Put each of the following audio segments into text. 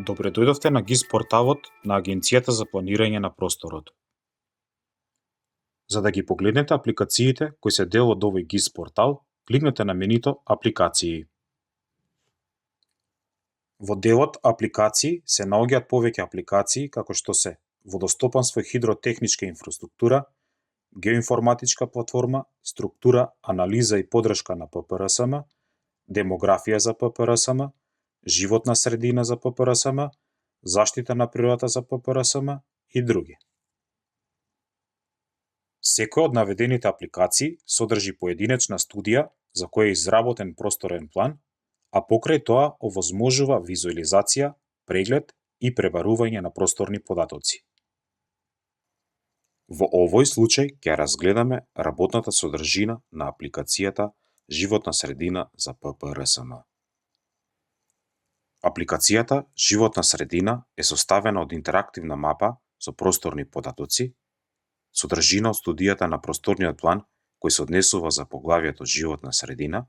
Добре дојдовте на ГИС порталот на Агенцијата за планирање на просторот. За да ги погледнете апликациите кои се дел од овој ГИС портал, кликнете на менито Апликации. Во делот Апликации се наоѓаат повеќе апликации како што се водостопанство и хидротехничка инфраструктура, геоинформатичка платформа, структура, анализа и поддршка на ППРСМ, демографија за ППРСМ, животна средина за ППРСМ, заштита на природата за ППРСМ и други. Секоја од наведените апликации содржи поединечна студија за која е изработен просторен план, а покрај тоа овозможува визуализација, преглед и пребарување на просторни податоци. Во овој случај ќе разгледаме работната содржина на апликацијата Животна средина за ППРСМ. Апликацијата Животна средина е составена од интерактивна мапа со просторни податоци, содржина од студијата на просторниот план кој се однесува за поглавието Животна средина,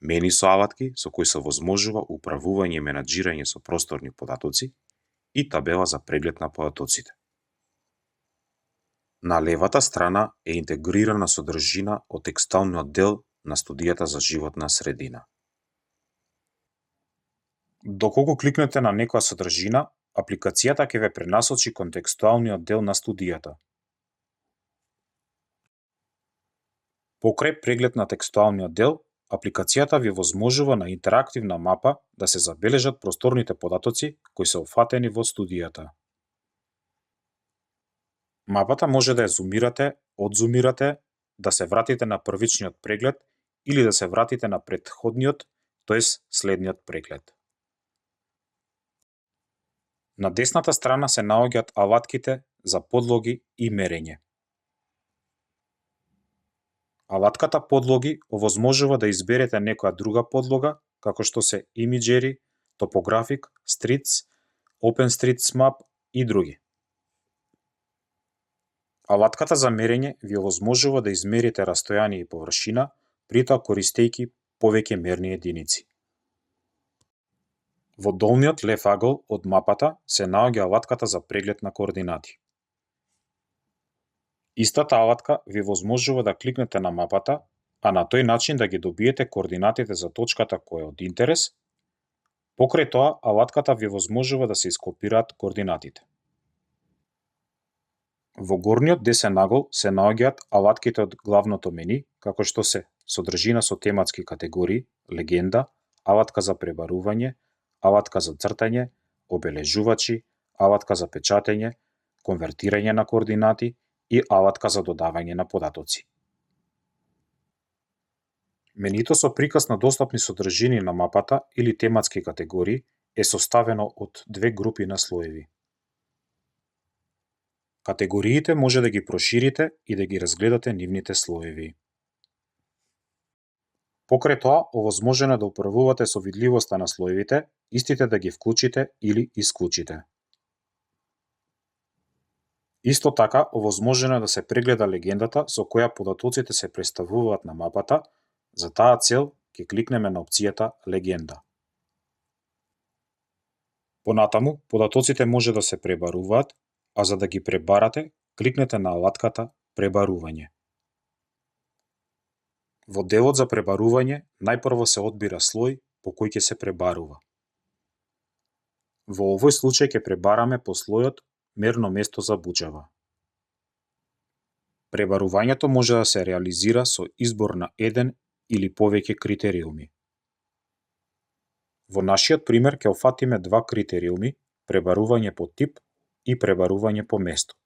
мени со алатки со кои се овозможува управување и менаџирање со просторни податоци и табела за преглед на податоците. На левата страна е интегрирана содржина од текстуалниот дел на студијата за животна средина. Доколку кликнете на некоја содржина, апликацијата ќе ве пренасочи кон текстуалниот дел на студијата. Покрај преглед на текстуалниот дел, апликацијата ви возможува на интерактивна мапа да се забележат просторните податоци кои се опфатени во студијата. Мапата може да ја зумирате, одзумирате, да се вратите на првичниот преглед или да се вратите на претходниот, тоест следниот преглед. На десната страна се наоѓаат алатките за подлоги и мерење. Алатката подлоги овозможува да изберете некоја друга подлога, како што се Imagery, Topographic, Streets, OpenStreetMap и други. Алатката за мерење ви овозможува да измерите растојание и површина, при тоа користејќи повеќе мерни единици. Во долниот лев агол од мапата се наоѓа алатката за преглед на координати. Истата алатка ви возможува да кликнете на мапата, а на тој начин да ги добиете координатите за точката која е од интерес. Покрај тоа, алатката ви возможува да се ископираат координатите. Во горниот десен агол се наоѓаат алатките од главното мени, како што се содржина со тематски категории, легенда, алатка за пребарување, алатка за цртање, обележувачи, алатка за печатење, конвертирање на координати и алатка за додавање на податоци. Менито со приказ на достапни содржини на мапата или тематски категории е составено од две групи на слоеви. Категориите може да ги проширите и да ги разгледате нивните слоеви. Покрај тоа, овозможено е да управувате со видливоста на слоевите, истите да ги вклучите или исклучите. Исто така, овозможено е да се прегледа легендата со која податоците се представуваат на мапата. За таа цел ќе кликнеме на опцијата Легенда. Понатаму, податоците може да се пребаруваат, а за да ги пребарате, кликнете на алатката Пребарување. Во делот за пребарување, најпрво се одбира слој по кој ќе се пребарува. Во овој случај ќе пребараме по слојот Мерно место за буџава. Пребарувањето може да се реализира со избор на еден или повеќе критериуми. Во нашиот пример ќе опфатиме два критериуми, пребарување по тип и пребарување по место.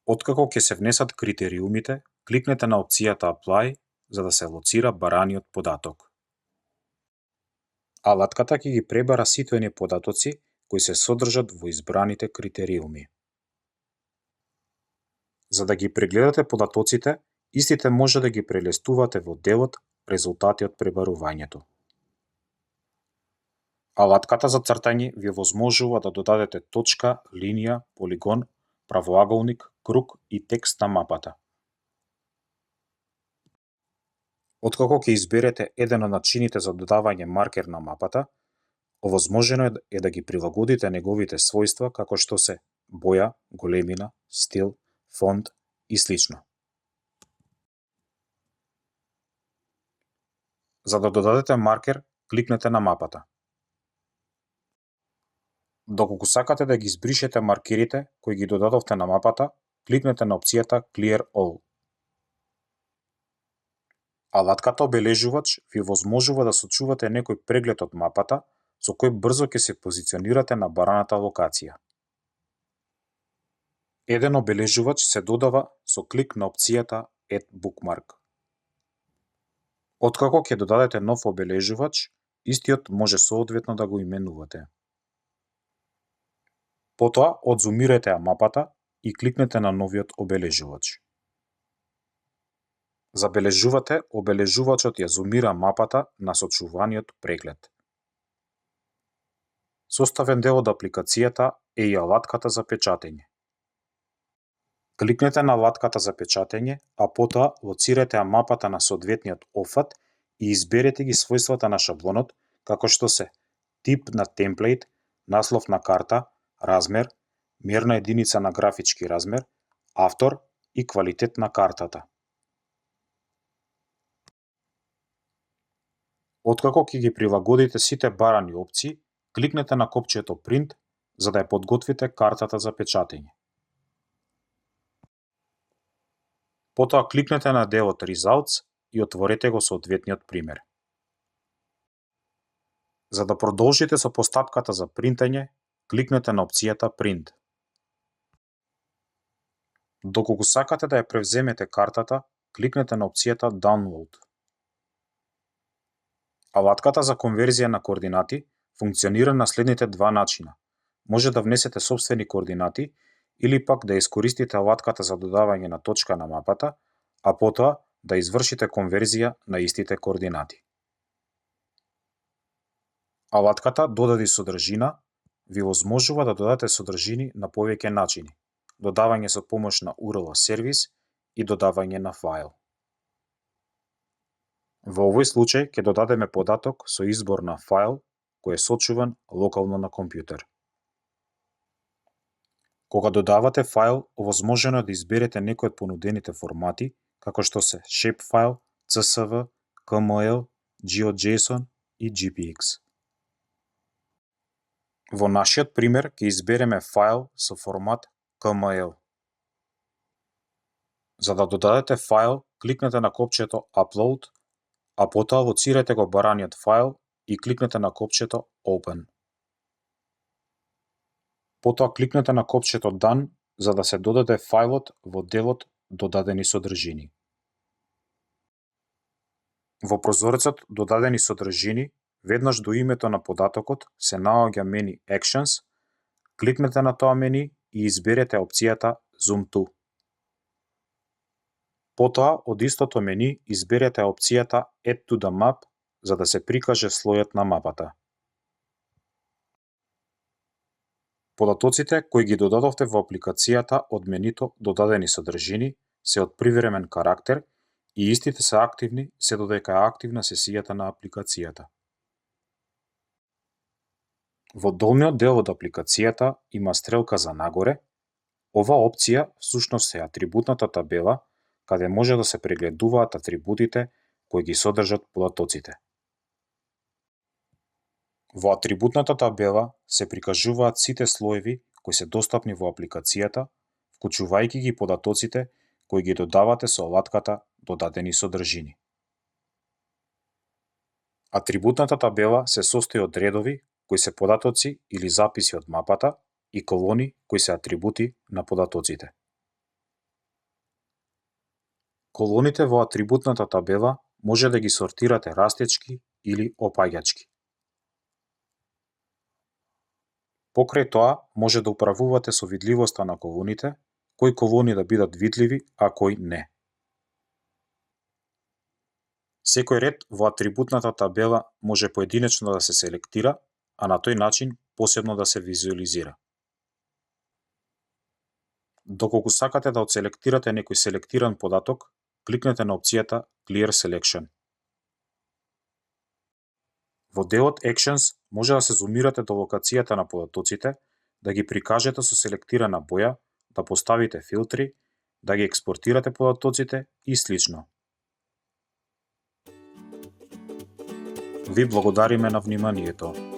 Откако ќе се внесат критериумите, кликнете на опцијата Apply за да се лоцира бараниот податок. Алатката ќе ги пребара сите оние податоци кои се содржат во избраните критериуми. За да ги прегледате податоците, истите може да ги прелестувате во делот Резултати од пребарувањето. Алатката за цртање ви возможува да додадете точка, линија, полигон, правоаголник, круг и текст на мапата. Откако ќе изберете еден од начините за додавање маркер на мапата, Овозможено е да ги прилагодите неговите својства како што се боја, големина, стил, фонт и слично. За да додадете маркер, кликнете на мапата. Доколку сакате да ги избришете маркерите кои ги додадовте на мапата, кликнете на опцијата Clear All. Алатката обележувач ви возможува да сочувате некој преглед од мапата, со кој брзо ќе се позиционирате на бараната локација. Еден обележувач се додава со клик на опцијата Add Bookmark. Откако ќе додадете нов обележувач, истиот може соодветно да го именувате. Потоа одзумирате ја мапата и кликнете на новиот обележувач. Забележувате, обележувачот ја зумира мапата на сочуваниот преглед. Составен дел од апликацијата е и алатката за печатење. Кликнете на алатката за печатење, а потоа лоцирате ја мапата на соодветниот офат и изберете ги својствата на шаблонот, како што се тип на темплейт, наслов на карта, размер, мерна единица на графички размер, автор и квалитет на картата. Откако ќе ги прилагодите сите барани опции, кликнете на копчето Print за да ја подготвите картата за печатење. Потоа кликнете на делот Results и отворете го соодветниот пример. За да продолжите со постапката за принтање, кликнете на опцијата Print. Доколку сакате да ја превземете картата, кликнете на опцијата Download. Алатката за конверзија на координати функционира на следните два начина. Може да внесете сопствени координати или пак да искористите алатката за додавање на точка на мапата, а потоа да извршите конверзија на истите координати. Алатката Додади содржина ви возможува да додадете содржини на повеќе начини: додавање со помош на URL сервис и додавање на файл. Во овој случај ќе додадеме податок со избор на файл кој е сочуван локално на компјутер. Кога додавате файл, овозможено е да изберете некој од понудените формати, како што се Shapefile, CSV, KML, GeoJSON и GPX. Во нашиот пример ќе избереме файл со формат KML. За да додадете файл, кликнете на копчето Upload, а потоа лоцирате го бараниот файл и кликнете на копчето Open. Потоа кликнете на копчето Done за да се додаде фајлот во делот Додадени содржини. Во прозорецот Додадени содржини, веднаш до името на податокот се наоѓа мени Actions, кликнете на тоа мени и изберете опцијата Zoom to. Потоа од истото мени изберете опцијата Add to the Map за да се прикаже слојот на мапата. Податоците кои ги додадовте во апликацијата од менито Додадени содржини се од привремен карактер и истите се активни се додека е активна сесијата на апликацијата. Во долниот дел од апликацијата има стрелка за нагоре. Ова опција всушност е атрибутната табела каде може да се прегледуваат атрибутите кои ги содржат податоците. Во атрибутната табела се прикажуваат сите слоеви кои се достапни во апликацијата, вклучувајќи ги податоците кои ги додавате со алатката Додадени содржини. Атрибутната табела се состои од редови кои се податоци или записи од мапата и колони кои се атрибути на податоците. Колоните во атрибутната табела може да ги сортирате растечки или опаѓачки. Покрај тоа, може да управувате со видливоста на колоните, кои колони да бидат видливи, а кои не. Секој ред во атрибутната табела може поединечно да се селектира, а на тој начин посебно да се визуализира. Доколку сакате да одселектирате некој селектиран податок, кликнете на опцијата Clear Selection. Во делот Actions Може да се зумирате до локацијата на податоците, да ги прикажете со селектирана боја, да поставите филтри, да ги експортирате податоците и слично. Ви благодариме на вниманието.